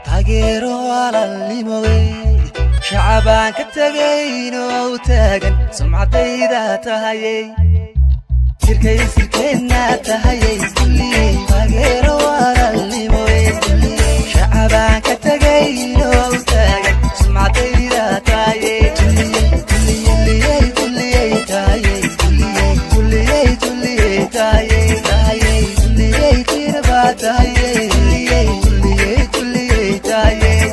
Taageero walaalnimowey, shacabaan ka tegayno u taagan sumcadayda tahayey, sirkay sirkeenna tahayey. Taageero walaalnimowey, shacabaan ka tegayno u taagan sumcadayda tahayey. Tuliyey tuliyey tahayey, tuliyey tuliyey tahayey, tahayey tuliyey tirba tahayey, tuliyey tuliyey tahayey.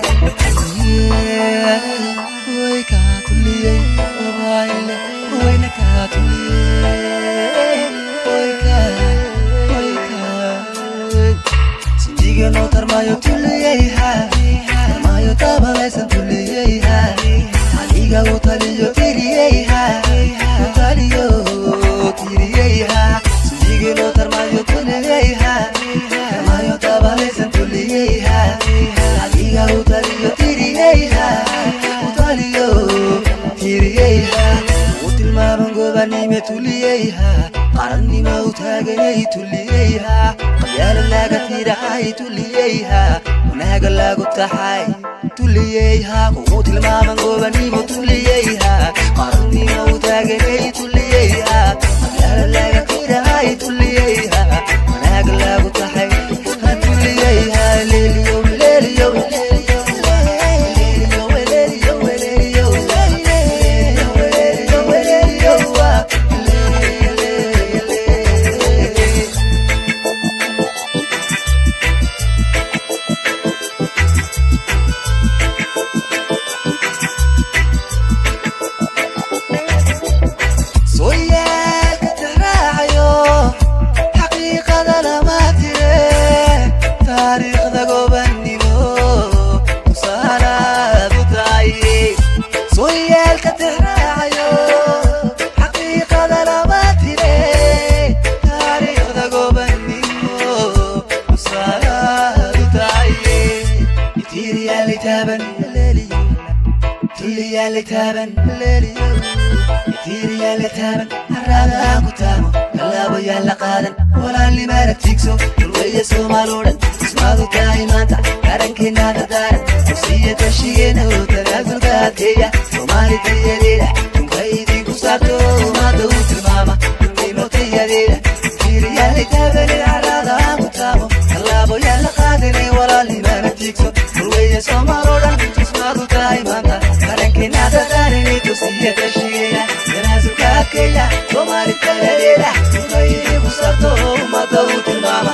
Way kaa tuliyey obayle, wayna kaa tuliyey, way kaa, way kaa sinjiga noo tarmayo tuliyeyha, tarmayo tabalaysan tuliyeyha, aniga u taliyo tiriyeyha, u taliyo tiriyeyha. Sinjiga noo tarmayo tuliyeyha, tarmayo tabalaysan tuliyeyha, aniga u taliyo tiriyeyha, u taliyo tiriyeyha. U tilmaaman gobanime tuliyeyha, qarannimo u taaganay tuliyeyha, qabyaala laga tirahay tuliyeyha, wanaaga lagu taxay tuliyeyha. Kugu tilmaaman gobanimo tuliyeyha, qarannimo u taaganay tuliyeyha, qabyaala laga tirahay tuliyeyha, wanaaga lagu taxay tuliyeyha. Leeliyow leeliyow leeliyow leeliyow leeliyow leeliyow leeliyow. Sooyaalka tixraacayo xaqiiqada lama tire, taariikhda gobannimo tusaalaad u tahay. Sooyaalka tixraacayo xaqiiqada lama tire, taariikhda gobannimo tusaalaad u tahay. Itiiriyaalay taaban tuliyaalay taaban, itiiriyaalay taaban, haraadaa ku taamo, tallaabo yaalla qaadan, walaalnimaana tiigso. Dulweeye Soomaal oo dhan ismaadu tahay maanta, qarankeenna dardaaran kusiiya, tashigeena oo tanaasulka adkeeya. Soomaali tayadeeda tunka idinku saarto, maanta uu tilmaama nimo tayadeeda. Itiiriyaalay taabanay, haraadaa ku taamo, tallaabo yaalla qaadanay, walaalnimaana tiigso. Dulweeye Soomaal oo dhan ismaadu tahay maanta, qarankeena dardaaranay tusiya, tashigeena tanaasulka adkeeya. Soomaali tayadeeda tunka idinku saarto, ummadda uu tilmaama.